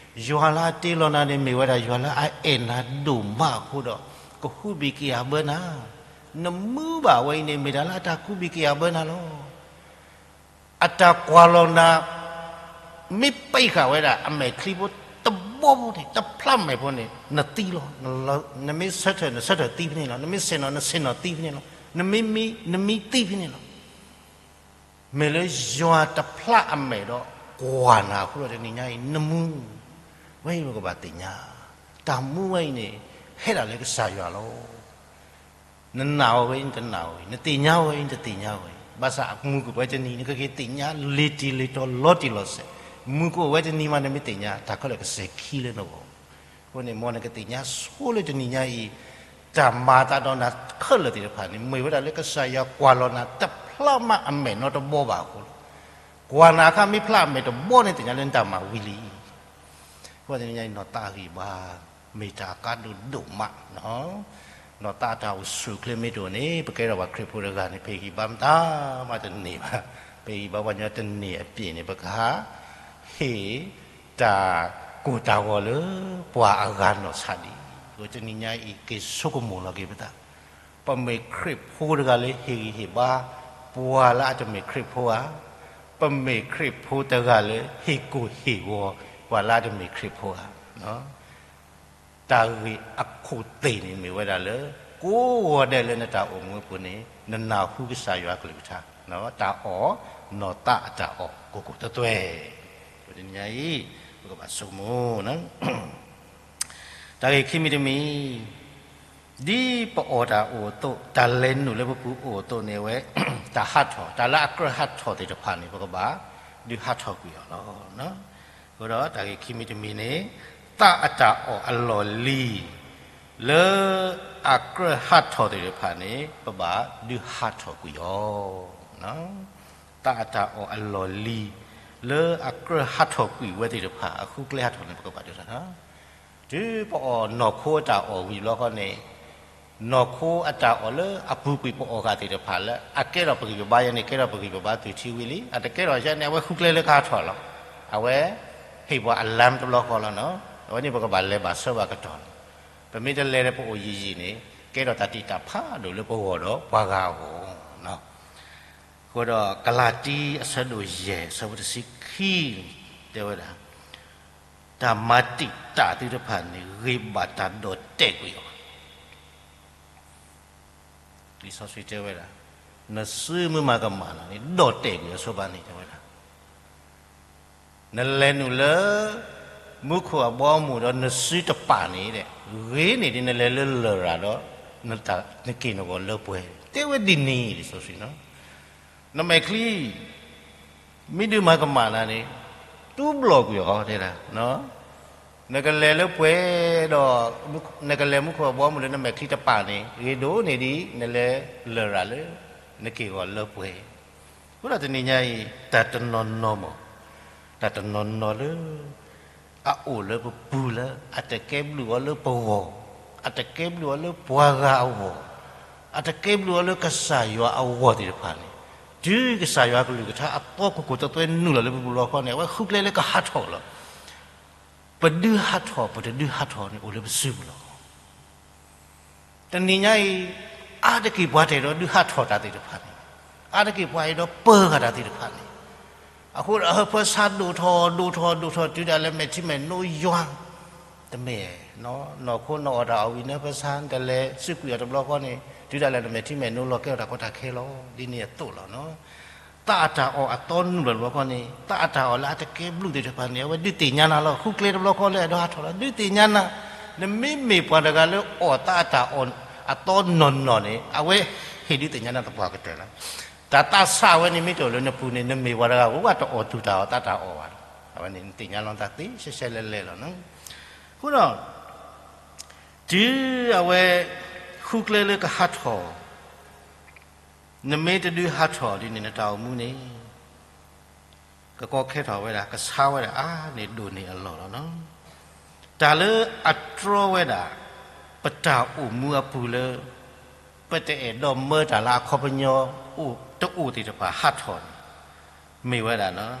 ယွၤလၢအတ့လီၤနၤန့ၣ် မ့ၢ်ဝဲဒၣ်ယွၤလၢအအဲၣ်နၤဒိၣ်မးအဃိဒီး ကဟူးဘၣ်က့ၤအဘၢၣ်နၤ. နမူဘၣ်ဝဲအံၤန့ၣ် မ့ၢ်တၢ်လၢအတၢ်ကူးဘၣ်က့ၤအဘၢၣ်နၤလီၤ. အတၢ်ကွၢ်လီၤနၤ မ့ၢ်ပံးဃာ်ဝဲဒၣ် အမဲာ်ချံဖိတဘီဖိန့ၣ် တဖျးမဲာ်ဖိန့ၣ် နသံလီၤ. နမ့ၢ်ဆၢထၢၣ် နဆၢထၢၣ်သံဖဲန့ၣ်လီၤ. နမ့ၢ်ဆ့ၣ်နီၤ နဆ့ၣ်နီၤသံဖဲန့ၣ်လီၤ. နမ့ၢ်မံ နမံသံဖဲန့ၣ်လီၤ. မ့ၢ်လၢယွၤတဖျးအမဲာ်ဒီးကွၢ်နၤအဃိဒီး တနံၤညါအံၤ နမူ ဝဲအံၤပကဘၣ်သ့ၣ်ညါ, တၢ်မူဝဲအံၤန့ၣ် ဟဲဒၣ်လၢကစၢ်ယွၤလီၤ. နနာ်အီၤဝဲအံၤ နတနာ်အီၤဝဲအံၤ, နသ့ၣ်ညါဝဲအံၤ နတသ့ၣ်ညါဝဲအံၤ, ဘၣ်ဆၣ်မုၢ်ကအိၣ်ဝဲတနံၤ နကက့ၤသ့ၣ်ညါလံၤတံၢ်လံၤတီၤ လီၤတံၢ်လီၤဆဲး, မုၢ်ကအိၣ်ဝဲတနံၤမး နမ့ၢ်သ့ၣ်ညါ တၢ်ခဲလၢာ်ကစဲၤခံလၢနဂီၢ်. အဃိန့ၣ် မ်နကသ့ၣ်ညါဆိလၢတနံၤညါအံၤ တၢ်မၤအသးဒီးနၤခဲလၢာ်သ့ၣ်တဖၣ်န့ၣ် မ့ၢ်ဝဲဒၣ်လၢကစၢ်ယွၤကွၢ်လီၤနၤ တဖျးမးအမဲာ်နီတဘီဘၣ်အဃိလီၤ. ကွၢ်နၤအခါ မ့ၢ်ဖျးအမဲာ်တဘီန့ၣ် သ့ၣ်ညါလၢနတၢ်မၤဝံၤလံ. အဃိန့ၣ် နီၢ်သးဂံၢ်ဘါ မ့ၢ်တၢ်ကါဒိၣ်ဒိၣ်မး, နီၢ်သးတၢ်အိၣ်ဆူၣ်အိၣ်ချ့မ့ၢ်တအိၣ်န့ၣ် ပကဲထီၣ်ပှၤခရံာ်ဖိတဂၤန့ၣ် ပဂံၢ်ဘါမတၤမးတန့ၢ်ဘၣ်. ပဂံၢ်ဘါပှၤကညီတန့ၢ်အပျ့ၤန့ၣ် ပကဟး ဟ့ၣ်တၢ်ကိၢ်တၢ်ဂီၤလၢပှၤအဂၤနီၢ်ဆါဒံး. အဃိတနံၤညါအံၤ က့ၤဆိကမိၣ်လီၤက့ၤပသး, ပမ့ၢ်ခရံာ်ဖိတဂၤလၢဟ့ၣ်ဂံၢ်ဟ့ၣ်ဘါ ပှၤလၢအတမ့ၢ်ခရံာ်ဖိဧါ, ပမ့ၢ်ခရံာ်ဖိတဂၤလၢဟ့ၣ်ကိၢ်ဟ့ၣ်ဂီၤ ပှၤလၢအတမ့ၢ်ခရံာ်ဖိဧါ. တၢ်ဂ့ၢ်အခိၣ်သ့ၣ်န့ၣ်မ့ၢ်ဝဲဒၣ်လၢ ကိးဂီၤဒဲးလၢနတၢ်အိၣ်မူအပူၤန့ၣ် နနၢ်ဟူကစၢ်ယွၤကလုၢ်ကထါ, တၢ်အီၣ်, နီၢ်သးအတၢ်အီၣ်ကိၢ်ကိၢ်သွဲၣ်သွဲၣ်. အဃိတနံၤညါအံၤ ပကဘၣ်ဆိကမိၣ် တၢ်ဂ့ၢ်ခံမံၤတမံၤ, ဒ်ပအီၣ်တၢ်အိၣ်အသိး တၢ်လဲၤနုာ်လၢပပူၤအိၣ်အသိးန့ၣ် အဝဲ တၢ်ဟးထီၣ်, တၢ်လၢအကြၢးဟးထီၣ်သ့ၣ်တဖၣ်န့ၣ် ပကဘၣ်ဒုးဟးထီၣ်ကွံာ်အီၤလီၤ. အဃိဒီးတၢ်ဂ့ၢ်ခံမံၤတမံၤန့ၣ် သးအတၢ်အီၣ်အလီၢ်လံၤ လၢအကြၢးဟးထီၣ်သ့ၣ်တဖၣ်န့ၣ် ပဘၣ်ဒုးဟးထီၣ်ကွံာ်အီၤ. သးအတၢ်အီၣ်အလီၢ်လံၤ လၢအကြၢးဟးထီၣ်ကွံာ်ဝဲသ့ၣ်တဖၣ် အဃုကျဲဟးထီၣ်န့ၣ် ပကဘၣ်ဒုးတၢ် တုၤပအီၣ်နီၢ်ခိအတၢ်အီၣ်ဝံၤတဘျီဃီန့ၣ်, နီၢ်ခိအတၢ်အီၣ်လၢအပူၤကွံာ်ပအီၣ်ဃာ်သ့ၣ်တဖၣ်လၢ အကဲထီၣ်ပဂံၢ်ပဘါယဲန့ၣ် ကဲထီၣ်ပဂံၢ်ပဘါသုးထံဝံၤလံ, အတကဲထီၣ်ယဲန့ၣ် အဝဲဃုကျဲလၢကဟးထီၣ်လီၤ. အဝဲ ဟ့ၣ်ပှၤအလါတဘျီဃီလီၤ. အဝဲန့ၣ်ပကဘၣ်လဲၤဘၣ်ဆၢဘၣ်ကတီၢ်လီၤ. ပမ့ၢ်တလဲၤဒီးပအိၣ်ယံာ်ယံာ်န့ၣ် ကဲထီၣ်တၢ်တံာ်တာ်ဖးဒိၣ်လၢပဂီၢ်ဒီးပှၤဂၤအဂီၢ် အဃိဒီး ကလၤတံ အဆၢဒိၣ်ယဲၢ် အဆၢဖိတဆံခံန့ၣ် တဲဝဲဒၣ်, တၢ်မၤတံာ်တာ်သုတဖၣ်န့ၣ် ဂ့ၤဘၣ်တၢ်ဒီၣ်တဲာ်ကွံာ်အီၤ. လံာ်စီဆှံတဲဝဲဒၣ်, နစုမုၢ်မၤကမၣ်နၤန့ၣ် ဒီၣ်တဲာ်ကွံာ်အီၤဆိဘၣ်န့ၣ် တဲဝဲဒၣ်. နလဲၤနုာ်လၢ မူခိၣ်အဘီအမုၢ်ဒီးနစုတပာ်န့ၣ်, ဂ့ၤန့ၢ်ဒ်နလဲၤလၢလရာ်ဒီး နက့ၢ်နဂီၤလၢပှဲၤ, တဲဝဲဒ်န့ၣ်လံာ်စီဆှံနီၤ. နမဲာ်ချံ မ့ၢ်ဒုးမၤကမၣ်နၤန့ၣ် တူၢ်ဘျီၣ်ကွံာ်အီၤတဲဒၣ်, နကလဲၤလၢပှဲၤဒီး နကလဲၤမူခိၣ်အဘီအမုၢ်လၢနမဲာ်ချံတပာ်န့ၣ် ဂ့ၤဒိၣ်န့ၢ်ဒ်နလဲၤလရာ်လၢ နက့ၢ်ဂီၤလၢပှဲၤ. အဃိဒီးတနံၤညါအံၤ တၢ်တနီၤနီၤမး, တၢ်တနီၤနီၤလၢ အအိၣ်လၢပပူၤလၢ အတကဲဘျုးအီၤလၢပဂီၢ်, အတကဲဘျုးအီၤလၢပှၤဂၤအဂီၢ်, အတကဲဘျုးအီၤလၢကစၢ်ယွၤအဂီၢ်သ့ၣ်တဖၣ်န့ၣ်, တုၤကစၢ်ယွၤကလုၢ်ကထါအသီခိၣ်ခိၣ်သွဲသွဲနုာ်လီၤလၢပပူၤလီၤခီန့ၣ် အဝဲဃုကျဲလၢကဟးထီၣ်လီၤ. ပဒုးဟးထီၣ် ပတဒုးဟးထီၣ်န့ၣ် အိၣ်လၢပစုပူၤလီၤ. တနံၤညါအံၤ အါတက့ၢ်ပှၤတအဲၣ်ဒိးဒုးဟးထီၣ်တၢ်သ့ၣ်တဖၣ်န့ၣ်, အါတက့ၢ်ပှၤအဲၣ်ဒိးပၢၤဃာ်တၢ်သ့ၣ်တဖၣ်န့ၣ်, အဃိဒီးအဟၢဖၢဆါဒိၣ်ထီၣ် ဒိၣ်ထီၣ် ဒိၣ်ထီၣ် တုၤဒၣ်လဲာ်မဲာ်ထံမဲာ်နိယွၤ, တမ့ၢ်, နီၢ်ခိနအီၣ်တၢ်အီၣ်ဝံၤ နဟၢဖၢဆါ နတလဲၤစုကွံာ်အီၤတဘျီဃီန့ၣ် တုၤဒၣ်လဲာ်နမဲာ်ထံမဲာ်နိလီၤကဲထီၣ်တၢ်ကီတၢ်ခဲလီၤ. ဒ်န့ၣ်အသိးလီၤ. သးအတၢ်အီၣ်အသီနုာ်လီၤတဘျီဃီန့ၣ် သးအတၢ်အီၣ်လၢအတကဲဘျုးသ့ၣ်တဖၣ်န့ၣ် အဝဲဒုးသ့ၣ်ညါနၤလီၤ. ဃုကျဲတဘျီဃီလၢအဲၣ်ဒိးဟးထီၣ်လီၤ ဒုးသ့ၣ်ညါနၤ. နမ့မ့ၢ်ပှၤတဂၤလၢအီၣ်သးအတၢ်အီၣ်အသီနီၢ်နီၢ်န့ၣ် အဝဲဟ့ၣ်ဒုးသ့ၣ်ညါနၤသပှၢ်ကတၢၢ်လီၤ. တၢ်သးစၢ်ဝဲန့ၣ်မ့ၢ်တအိၣ်လၢနပူၤန့ၣ် နမ့ၢ်ပှၤတဂၤ ဝဲတအီၣ်သူၣ်တၢ်အီၣ်သးတၢ်အီၣ်ဘၣ်. အဝဲန့ၣ်နသ့ၣ်ညါလီၤနသးသ့ရှဲရှဲလဲလဲလီၤ. အဃိဒီး တုၤအဝဲ ဃုကျဲလၢကဟးထီၣ် နမ့ၢ်တဒုးဟးထီၣ်ဒ်န့ၣ် နတၢ်အိၣ်မူန့ၣ် ကကီခဲထီၣ်ဝဲဒၣ် ကဆါဝဲဒၣ်အါန့ၢ်ဒိၣ်န့ၢ်အလီၢ်လီၤနီၤ. တၢ်လၢအတြီဝဲဒၣ် ပတၢ်အိၣ်မူအပူၤလၢ ပတအဲၣ်ဒိးမၢတၢ်လၢအခီပညီ တအိၣ်သ့ၣ်တဖၣ်ဟးထီၣ်န့ၣ် မ့ၢ်ဝဲဒၣ်နီၤ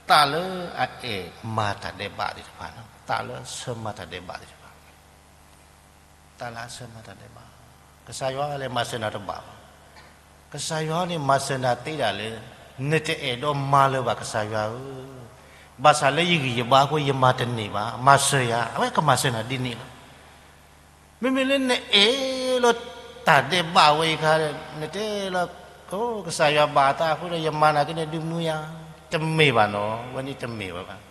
သးလၢအအဲၣ်မၤတၢ်ဒဲးဘးသ့ၣ်တဖၣ်နီၤ, သးလၢအဆၢမၤတၢ်ဒဲးဘးသ့ၣ်တဖၣ် သးလၢအဆၢမၤတၢ်ဒဲးဘး, ကစၢ်ယွၤလဲၤမၤစၢၤနၤတဘၣ်ဘၣ်. ကစၢ်ယွၤန့ၣ်မၤစၢၤနၤသ့ဒၣ်လၢ နတအဲၣ်ဒိးမၤလၢၤဘၣ် ကစၢ်ယွၤဧၢ, ဘၣ်ဆၣ်လၢယဂံၢ်ယဘါအဃိ ယမၤတန့ၢ်ဘၣ်, မၤစၢၤယၤ, အဝဲကမၤစၢၤနၤဒ်န့ၣ်လီၤ. မ့မ့ၢ်လၢနအဲၣ်လီၤတၢ်ဒဲးဘးဝဲအံၤခါ, နတဲလီၤ ကစၢ်ယွၤဘၣ်အသးအဃိဒီး ယမၤနၤက့န့ၣ်ဒုးမူယၤ, တမ့ၢ်ဘၣ်နီၤ, ဝဲန့ၣ်တမ့ၢ်ဝဲဘၣ်.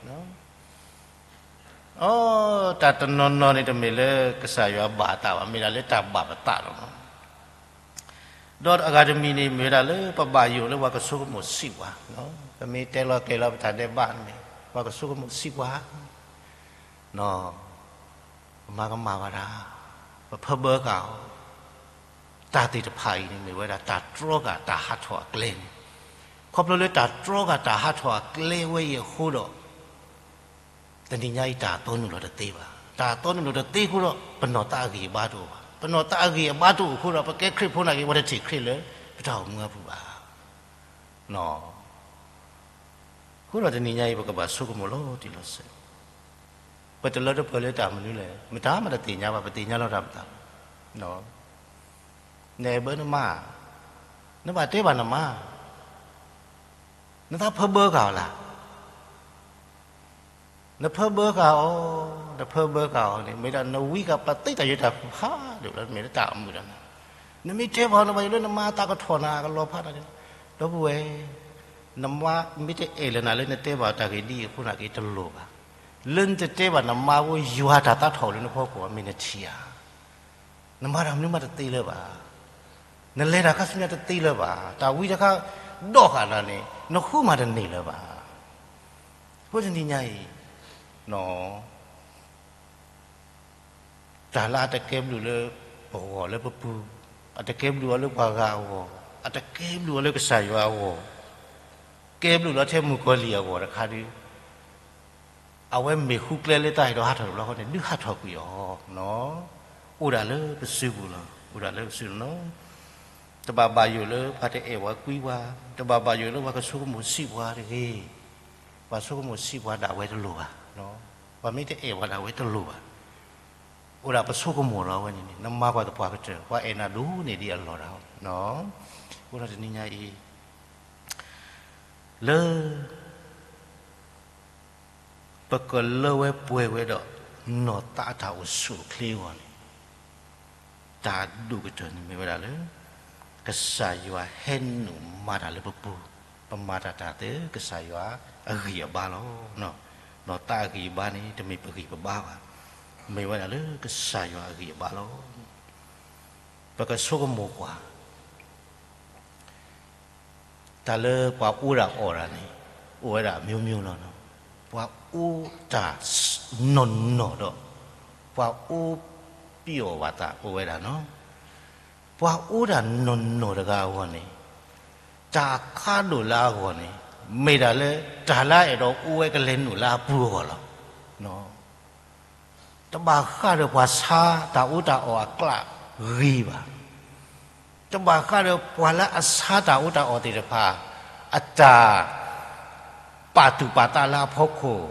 အိ တၢ်တနီၤနီၤန့ၣ် တမ့ၢ်လၢကစၢ်ယွၤဘၣ်အသးဘၣ်, မ့ၢ်ဒၣ်လၢတၢ်ဘၣ်ပသးလီၤ. ဒီးအဂၤတမံၤန့ၣ် မ့ၢ်ဝဲဒၣ်လၢပဘၣ်ယိၣ်လၢပှၤကဆိကမိၣ်စံးပှၤ, ပမ့ၢ်တဲလီၤကျဲၤလီၤပတၢ်ဒဲးဘးန့ၣ် ပှၤကဆိကမိၣ်စံးပှၤ ပမၤကမၣ်ဘၣ်ဒၣ်, ပဖၢဘၢဃာ်အီၤ, တၢ်သ့ၣ်တဖၣ်အံၤန့ၣ် မ့ၢ်ဝဲဒၣ်တၢ်တြီဃာ်တၢ်ဟးထီၣ်အကျဲန့ၣ်, ခီဖျိလၢတၢ်တြီဃာ်တၢ်ဟးထီၣ်အကျဲဝဲအံၤအဃိဒီး တနံၤညါအံၤတၢ်တီနုာ်လီၤတသ့ဘၣ်. တၢ်တီနုာ်လီၤတသ့အဃိဒီး ပနီၢ်သးအဂံၢ်အဘါတအိၣ်ဘၣ်. ပနီၢ်သးအဂံၢ်အဘါတအိၣ်အဃိဒီး ပကဲခရံာ်ဖိနာ်က့ ပတထံၣ်ခရံာ်လၢ ပတၢ်အိၣ်မူအပူၤဘၣ်. အဃိဒီးတနံၤညါအံၤ ပကဘၣ်ဆိကမိၣ်လီၤတံၢ်လီၤဆဲး, ပတလၢတပှဲၤလၢတၢ်မနုၤလဲၣ်, မတၤမးတသ့ၣ်ညါဘၣ်, ပသ့ၣ်ညါလီၤတၢ်ပသးလီၤ. နအဲၣ်ဘၢနမါ, နဘၣ်တဲဘၣ်နမါ, နသးဖၢဘၢဃာ်အီၤလၢ နဖၢဘၢဃာ်အီၤ, နဖၢဘၢဃာ်အီၤန့ၣ် မ့ၢ်ဒၣ်နဝံဃာ်ပသ့တၢ်ယိးတၢ်ဖးဒိၣ်လီၤ, မ့ၢ်လၢတၢ်အမုာ်ဒီးနၤ, နမ့ၢ်တဲဘၣ်နဘၣ်ယိးလၢ နမါအသးကထီၣ်နၤအကလီၤဖးတၢ်န့ၣ်, ဒီပုၢ်ဝဲၢ်, နမါမ့ၢ်တအဲၣ်လၢနၤလၢနတဲဘၣ်တၢ်ဂ့ၢ်ဒ်အံၤအဃိနာ်က့တလိၤဘၣ်. လၢနတတဲဘၣ်နမါဖိ ယွၤတၢ်သးထီၣ်လၢနဖီခိၣ် မ့ၢ်နထံၣ်ဧါ. နမၤတၢ်မနုၤမးတသ့လၢၤဘၣ်. နလဲၤတၢ်ခါဆူညါတသ့လၢၤဘၣ်. တၢ်ဝံတခါ ဒိးဃာ်နၤန့ၣ် နဃုမၤတန့ၢ်လၢၤဘၣ်. အဃိတနံၤညါအံၤ တၢ်လၢအတကဲဘျုးလၢပဂီၢ်လၢပပူၤ, အတကဲဘျုးအီၤလၢပှၤဂၤအဂီၢ်, အတကဲဘျုးအီၤလၢကစၢ်ယွၤအဂီၢ်, ကဲဘျုးလီၤထဲမုၣ်ကီၤလံၢ်အဂီၢ်တခါဒုး အဝဲမ့ၢ်ဃုကျဲလၢတၢ်အဲၣ်ဒိးဟးထီၣ်တဘျီဃီန့ၣ် ဒုးဟးထီၣ်ကွံာ်အီၤ. အိၣ်ဒၣ်လၢပစုပူၤလီၤ. အိၣ်ဒၣ်လၢပစုလီၤ. တဘၣ်ဘၣ်ယိၣ်လၢပှၤတအဲၣ်ပှၤကွံပှၤ, တဘၣ်ဘၣ်ယိၣ်လၢပှၤကဆိကမိၣ်စံးပှၤတဂ့ၤ. ပှၤဆိကမိၣ်စံးပှၤဒၣ်ဝဲတလိၤဘၣ်. ပှၤမ့ၢ်တအဲၣ်ပှၤဒၣ်ဝဲတလိၤဘၣ်. အိၣ်ဒၣ်ပဆိကမိၣ်လီၤဝဲန့ၣ်န့ၣ် နမၤကွၢ်သပှၢ်ကတၢၢ် ပှၤအဲၣ်နၤဒိၣ်န့ၢ်ဒံးအလီၢ်ဒၣ်. အဃိဒီးတနံၤညါအံၤ လၢ ပကလၢဝဲပှဲၤဝဲဒီး နီၢ်သးအတၢ်အိၣ်ဆူၣ်အိၣ်ချ့အဂီၢ်န့ၣ်, တၢ်ဒိၣ်ကတၢၢ်န့ၣ်မ့ၢ်ဝဲဒၣ်လၢ ကစၢ်ယွၤဟဲနုာ်မၤတၢ်လၢပပူၤ, ပမၤတၢ်တၢ်သ့ ကစၢ်ယွၤအဂံၢ်အဘါလီၤ. နီၢ်သးအဂံၢ်အဘါန့ၣ် တမ့ၢ်ပဂံၢ်ပဘါဘၣ်, မ့ၢ်ဝဲဒၣ်လၢကစၢ်ယွၤအဂံၢ်အဘါလီၤ. ပကဆိကမိၣ်ကွၢ် တၢ်လၢပှၤအူတၢ်အီၣ်တၢ်န့ၣ် အိၣ်ဝဲဒၣ်အမျိုးမျိုးလီၤ. ပှၤအူတၢ်နီၢ်နီၢ်ဒီး ပှၤအူပျီၣ်ဘၣ်သးအိၣ်ဝဲဒၣ်လီၤ. ပှၤအူတၢ်နီၢ်နီၢ်တဂၤအဂီၢ်န့ၣ် တၢ်အကါဒိၣ်လၢအဂီၢ်န့ၣ် မ့ၢ်ဒၣ်လၢတၢ်လၢအအဲၣ်ဒိးအူဝဲကလဲၤနုာ်လၢအပူၤအဂီၢ်လီၤ. တဘၣ်ဃးဒီးပှၤဆါတၢ်အူတၢ်အီၣ်အကျးဂ့ၤဘၣ်. တဘၣ်ဃးဒီးပှၤလၢအဆါတၢ်အူတၢ်အီၣ်သ့ၣ်တဖၣ် အတၢ်ပာ်သူၣ်ပာ်သးလၢအဖီခိၣ်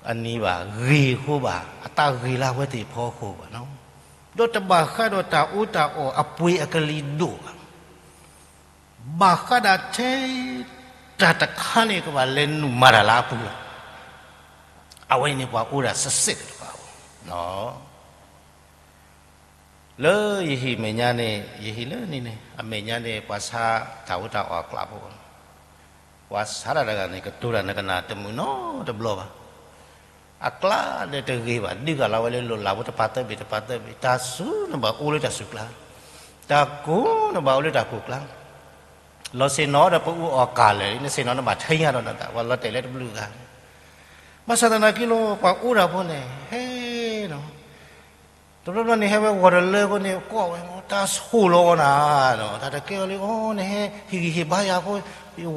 အနံၤဘၣ်, ဂ့ၤအဃိဘၣ်, အတၢ်ဂ့ၤလၢအဝဲသ့ၣ်အဖီခိၣ်ဘၣ်နီၤ. ဒီးတဘၣ်ဃးဒီးတၢ်အူတၢ်အီၣ်အပှ့ၤအကလံၤဒိၣ်ဘၣ်. ဘၣ်ဃးဒၣ်ထဲ တၢ်တခါန့ၣ် ကဘၣ်လဲၤနုာ်မၤတၢ်လၢအပူၤလီၤ. အဝဲအံၤန့ၣ် ပှၤအူဒၣ်စဲးစဲးတဖၣ်အဂီၢ် လၢယဟံၣ်မဲာ်ညါန့ၣ် ယဟံၣ်လၢန့ၣ်န့ၣ် အမဲာ်ညါန့ၣ် ပှၤဆါတၢ်အူတၢ်အီၣ်အကျးဖိ, ပှၤဆါတၢ်တဂၤန့ၣ် ကတိၤတၢ်နကနၣ်တမုာ်နီတဘျီဘၣ်. အကျးဒီးတဂ့ၤဘၣ်, ဒုးဂၤလီၤဝဲလၢလိၣ်လၢ်ဖိတပာ်သၢဘ့ၣ်တပာ်သၢဘ့ၣ်, တၢ်စူၤန့ၣ်ဘၣ်အိၣ်လၢတၢ်စူၤကျါ, တၢ်ကိၢ်န့ၣ်ဘၣ်အိၣ်လၢတၢ်ကိၢ်ကျါ, လီၤဆ့ၣ်နီၤဒီးပအူအီၣ်ကၢ်လဲၣ်, နဆ့ၣ်နီၤန့ၣ်ဘၣ်ထဲညါဒီးနသး, ပှၤလီၤတဲာ်လၢတဘျုးဂၤ, ဘၣ်ဆၣ်သနာ်က့လီၤ ပှၤအူတၢ်ဖိန့ၣ် ဟဲလီၤ တဘျီဘျီန့ၣ် ဟဲဝဲဂီၤတလၢအဃိန့ၣ် ကိးဝဲ တၢ်ဆိၣ်လီၤအီၤနၤ, တၢ်တကဲအီၤလံ အိၣ် နဟဲဟ့ၣ်ဂံၢ်ဟ့ၣ်ဘါယၤအဃိ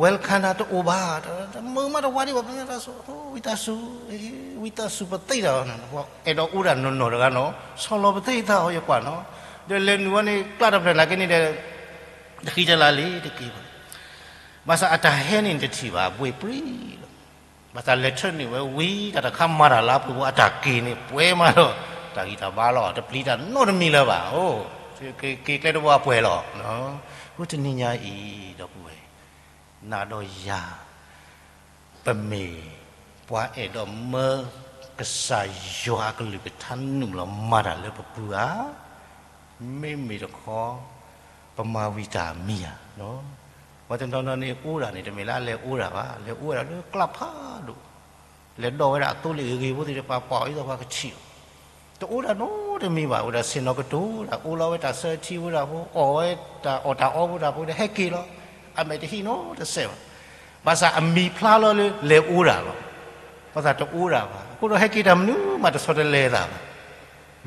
welcome နၤတအိၣ်ဘၣ်, မုာ်မးတဝါဒံးဘၣ် ပမ့ၢ်တၢ်ဆိၣ် ဝံသးစူၤ, ဝံသးစူၤ ပသ့ၣ်တၢ်အီၤန့ၣ် အဲၣ်ဒိးအိၣ်ဒၣ်နီၢ်နီၢ်တဂၤနီၤ, ဆီၣ်လီၤပသ့ၣ်တၢ်အီၤ ယကွၢ်နီၤ, ဒီးလဲၤနုာ်ဝဲန့ၣ် ကျါတဖျၢၣ်နာ်က့န့ၣ်ဒီး တဃံတလၤလံတက့ၢ်ဘၣ်. ဘၣ်ဆၣ်အတၢ်ဟဲန့ၣ်တထံၣ်ဘၣ် ဘှ့ၣ်ပြံလီၤ. ဘၣ်ဆၣ်လဲၤထၢနုာ်ဝဲဝံၤ တၢ်တခါမၤတၢ်လၢအပူၤ အတၢ်က့ၤန့ၣ် ပှဲၤမးဒီး တၢ်ဂံၢ်တၢ်ဘါလီၤ တပျံၤတၢ်နီတမံၤလၢၤဘၣ်. အိၣ် က့ၤကျဲတဘိအပှဲၤလီၤ. အဃိတနံၤညါအံၤ ဒီပုၢ်ဝဲၢ် နၤဒီးယၤ ပမ့ၢ်ပှၤအဲၣ်ဒိးမၢ ကစၢ်ယွၤအကလုၢ်ကထါနုာ်လီၤမၤတၢ်လၢပပူၤဧါ, မ့မ့ၢ်တခီ ပမၤဝံၤတၢ်မံၤဧါ. ပှၤတနီၤနီၤန့ၣ် အိၣ်ဒၣ်န့ၣ် တမ့ၢ်လၢအလဲၤအိၣ်ဒၣ်ဘၣ်, လဲၤအိၣ်ဒၣ်လၢကျးဖးဒိၣ်, လဲၤဒိးဝဲဒၣ်အသိလ့ၣ်အဂ့ၤဖိသ့ၣ်တဖၣ် ပှၤအီၤဒ်သိးပှၤကထံၣ်အီၤ တအိၣ်ဒၣ်နီတမံၤဘၣ်, အိၣ်ဒၣ်ဆ့ၣ်နီၤကတိၤဒၣ်, အိၣ်လီၤဝဲတၢ်ဆၢထံဖိတၢ်ဖိ, အီၣ်ဝဲတၢ်အီၣ်တၢ်အီဖိတၢ်ဖိဒီး ဟဲက့ၤလီၤ. အမဲာ်တဟံးနီတစဲးဘၣ်. ဘၣ်ဆၣ်အမံၤဖျါလီၤလၢလဲၤအိၣ်ဒၣ်လီၤ. ဘၣ်ဆၣ်တအိၣ်ဒၣ်ဘၣ်. အဃိဒီးဟဲက့ၤတၢ်မနုၤမးတဆီတလဲအသးဘၣ်.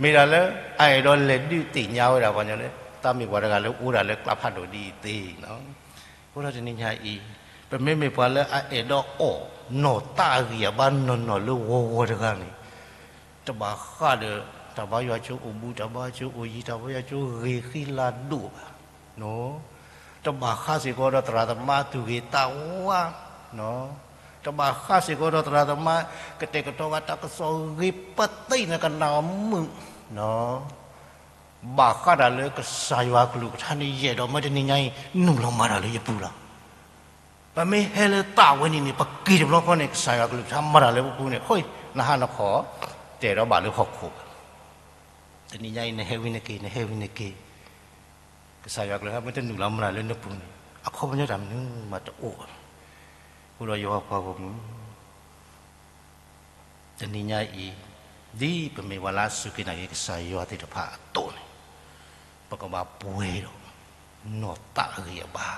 မ့ၢ်ဒၣ်လၢအအဲၣ်ဒိးလဲၤဒုးသ့ၣ်ညါဝဲဒၣ်ပှၤကညီလၢ သးမ့ၢ်ပှၤတဂၤလၢအိၣ်ဒၣ်လၢကျးဖးဒိၣ်ဒ်အံၤသ့နီၤ. အဃိဒီးတနံၤညါအံၤ ပမ့မ့ၢ်ပှၤလၢအအဲၣ်ဒိးအီၣ်နီၢ်သးအဂံၢ်အဘါနီၢ်နီၢ်လၢဂီၤဂီၤတဂၤန့ၣ် တဘၣ်ဃးဒီး တၢ်ဘါယွၤကၠိအိၣ်ဘူး, တၢ်ဘါယွၤကၠိအိၣ်ယံၤ, တၢ်ဘါယွၤကၠိဂ့ၤဃံလၤဒိၣ်ဘၣ်. တဘၣ်ဃးစ့ၢ်ကီးဒီးသရၣ်သမါသူၣ်ဂ့ၤသးဝါ, တဘၣ်ဃးစ့ၢ်ကီးဒီးသရၣ်သမါ ကတဲာ်ကတီၤဘၣ်တၢ်ကစီၣ်ဂ့ၤပသ့ၣ်န့ၣ် ကနၣ်မုာ် ဘၣ်ဃးဒၣ်လၢကစၢ်ယွၤကလုၢ်ကထါန့ၣ် ယအဲၣ်ဒိးမၢတနံၤညါအံၤ နုာ်လီၤမၤတၢ်လၢယပူၤလီၤ. ပမ့ၢ်ဟဲလၢသးဝဲန့ၣ်န့ၣ် ပက့ၤတဘျီဃီန့ၣ် ကစၢ်ယွၤကလုၢ်ကထါမၤတၢ်လၢပပူၤန့ၣ် ဃိ နဟးနခီၣ် တဲာ်ဒီးဘၣ်လၢဟီၣ်ခိၣ်ဘၣ်. တနံၤညါအံၤ နဟဲဝံၤနက့ၤ နဟဲဝံၤနက့ၤ ကစၢ်ယွၤကလုၢ်ကထါမ့ၢ်တနုာ်လီၤမၤတၢ်လၢနပူၤန့ၣ် အခီပညီတၢ်မနုၤမးတအိၣ်ဘၣ်. အဃိဒီးယွၤပှၤဂီၢ်မုၢ် တနံၤညါအံၤ ဒ်ပမ့ၢ်ပှၤလၢအစူၢ်က့ၤနာ်က့ၤကစၢ်ယွၤသ့ၣ်တဖၣ်အသိးန့ၣ် ပကဘၣ်ပှဲၤဒီး နီၢ်သးအဂံၢ်အဘါ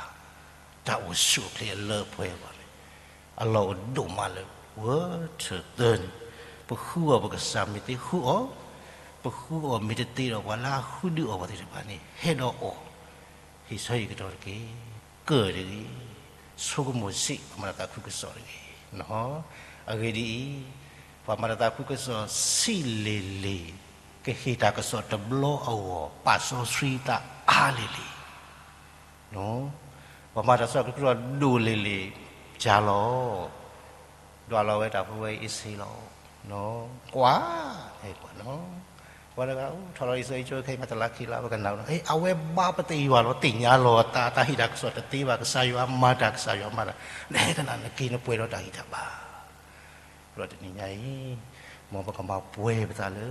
တၢ်အိၣ်ဆူၣ်အိၣ်ချ့အလၢအပှဲၤအဂီၢ်န့ၣ် အလီၢ်အိၣ်ဒိၣ်မးလၢ ဝဲထၢၣ်သၢန့ၣ် ပဃုအီၤပကစၢ်မ့ၢ်သ့ဃုအီၤ, ပဃုအီၤမ့ၢ်တသ့ဒီး ပှၤလၢအဃုဒုးအီၤပှၤသ့ၣ်တဖၣ်န့ၣ် ဟဲဒီးအီၣ် ဟ့ၣ်ဆၢဟ့ၣ်ကတီၤတက့ၢ်, ကၢၢ်တဂ့ၤ, ဆိကမိၣ်စ့ၢ် ပှၤမၤတၢ်သးခုကစီၣ်တဂ့ၤ. အဂ့ၢ်ဒ်အံၤ, ပှၤမၤတၢ်သးခုကစီၣ်ဆံးလ့ၤလ့ၤ, ကဟ့ၣ်တၢ်ကစီၣ်တဘျီအဂီၢ် ပာ်စီဆှံသးအါလ့ၤလ့ၤ, ပှၤမၤတၢ်သးခုကစီၣ်ဒိၣ်လ့ၤလ့ၤ, ကၢ်လီၤ ဒွးလီၤဝဲတၢ်ဖိဝဲအ့ၣ်စ့လီၤ, ကွၢ်, ကွၢ်နီၤ, ပှၤတဂၤအိၣ်ထီၣ်လီၤအ့ၣ်စ့အ့ၣ်ကၠိခဲအံၤမးတလါခံလါ ပကနၣ်နီၤ, အဝဲဘါပသ့ၣ်ယွၤလီၤ သ့ၣ်ညါလီၤသး တၢ်ဟ့ၣ်တၢ်ကစီၣ်တသ့ဘၣ် ကစၢ်ယွၤမၤတၢ် ကစၢ်ယွၤမၤတၢ်, နဟဲကနၣ်နက့ၤနပှဲၤဒီးတၢ်ဂံၢ်တၢ်ဘါ ဒီးတနံၤညါအံၤ, မ်ပကမၤပှဲၤပသးလၢ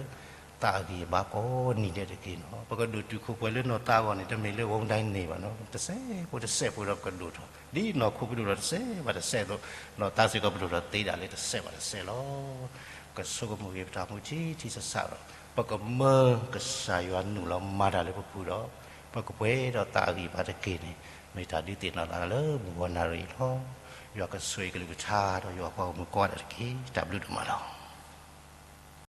သးအဂံၢ်အဘါကိးနံၤဒဲးတက့ၢ်နီၤ, ပကဒိၣ်တုာ်ခိၣ်ပှဲၤလၢနီၢ်သးအဂီၢ်န့ၣ် တမ့ၢ်လၢ ဝုန်းဒိုင်း န့ၣ်ဘၣ်နီၤ, တစဲးဖိတစဲးဖိဒီးပကဒိၣ်ထီၣ်, ဒ်နီၢ်ခိပဒိၣ်ထီၣ်တစဲးဘၣ်တစဲးအသိး, နီၢ်သးစ့ၢ်ကီးပဒိၣ်ထီၣ်သ့ဒၣ်လၢတစဲးဘၣ်တစဲးလီၤ. ကဆိကမိၣ်ဂ့ၤပတၢ်မူထံထံဆးဆးဒီး, ပကမၢကစၢ်ယွၤနုာ်လီၤမၤတၢ်လၢပပူၤဒီး, ပကပှဲၤဒီးသးအဂံၢ်အဘါတက့ၢ်န့ၣ်, မ့ၢ်တၢ်ဒုးသ့ၣ်နီၣ်သးလၢမုၢ်ဂီၤနၣ်ရံၣ်အံၤလီၤ. ယွၤကဆိၣ်ဂ့ၤကလုၢ်ကထါ ဒီးယွၤပှၤဂီၢ်မုၢ်ကိးဂၤဒဲးတက့ၢ်. တၢ်ဘျုးဒိၣ်မးလီၤ.